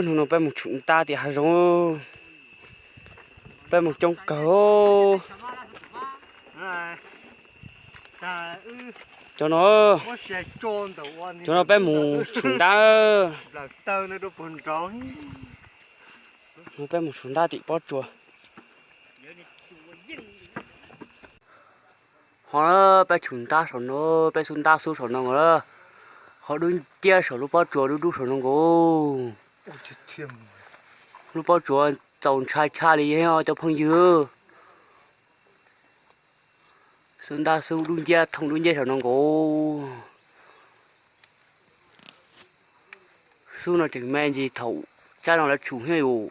Hnub no peb mus tshum ntab tim hav zoov, peb mus coob kawg. Cov no, cov no peb mus tshum ntab. Peb mus tshum ntab tim pob tsuas. Ho peb tshum ntab saum no, peb xub ntab xub saum no nkaus, qhov dub nciab saum lub pob tsuas dub dub saum no nkaus. Lub pob tsuas txaus ntshai tshaj li cov phooj ywg. Xub ntab xub dub nciab thooj dub nciab saum no nkaus. Xub no tseem me ntsis thaum tsab no lawv tshum thiab yus.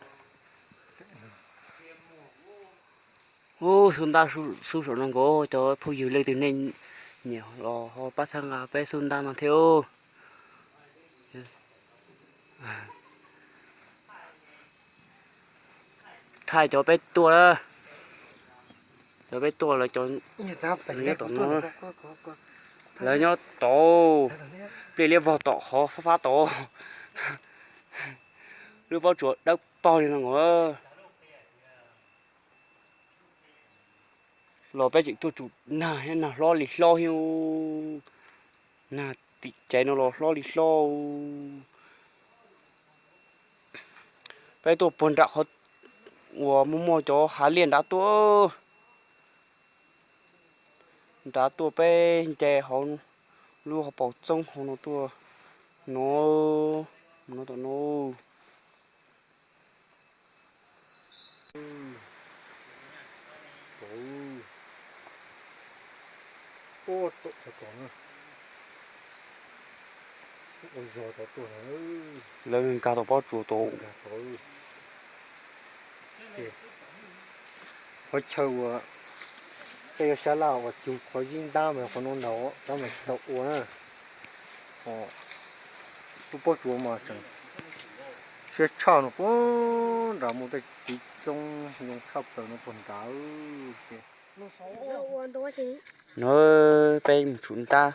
Xub ntab xub saum no nkaus, cov phooj ywg leej twg nej nyiam los ho pab txhawb nqa peb xub ntab no thiab. Thaij cov peb tuaj, cov peb tuaj lawv cov nyob tom no, lawv nyob tod, pliaj liab vog tom qhov fab fab tod. Lub pob tsuas dawb paug li no nkaus. Los peb tseem tuaj tsum nag thiab, nag hlob li hlob thiab. Nag tim caiv no los hlob li hlob. Peb tuaj puag nram qhov uas muaj muaj cov hav liaj nrad tuaj. Nrad tuaj peb nce hauv lub hauv paus txoob hauv no tuaj no, no tom no. Lawv nkag tom pob tsuas tod. Qhov chaw uas tej yog sab laj uas cug qhov zib ntab mas qhov no ntag, tab mas tsis tau ua na. Lub pob tsuas mas tseem siab tshaj no puag nrad, muaj tej txiv txoob zoo tshaj plaws no puag nrad. No peb mus tshum ntab,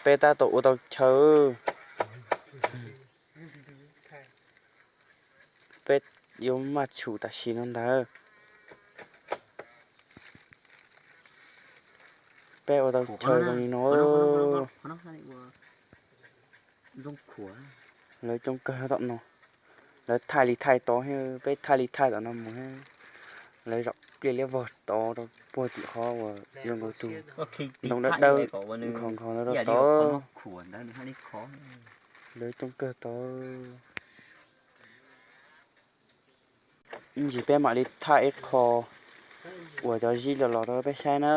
peb tab tom ua tau chaw. Peb yuav maj tshum tam sim no ntag. Peb ua tau chaw zoo li no. Lawv coob kawg tom no, lawv thaij li thaij tod, peb thaij li thaij tom no mus. Lawv zaum pliaj liab vog tod rau puag tim qhov uas zoo nkaus tus ntoo dawb dawb nkhaus nkhaus no rau tod. Lawv coob kawg tod. Ib ntsis peb mam li thaij ib qho uas cov zib los los rau peb saib na.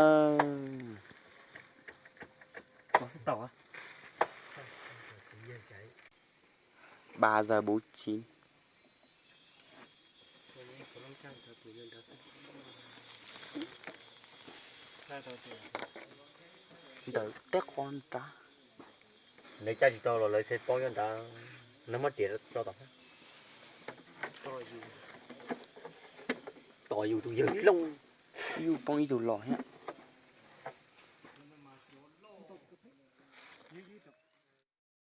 Ba giờ bố trí. Ntawm tej qhov nrad. Lawv caj tsis tau los lawv xav paub nyob nrad, lawv muab riam tso tom thiab. Tos yus tus yawg hlob. Yus poob ib tug los thiab.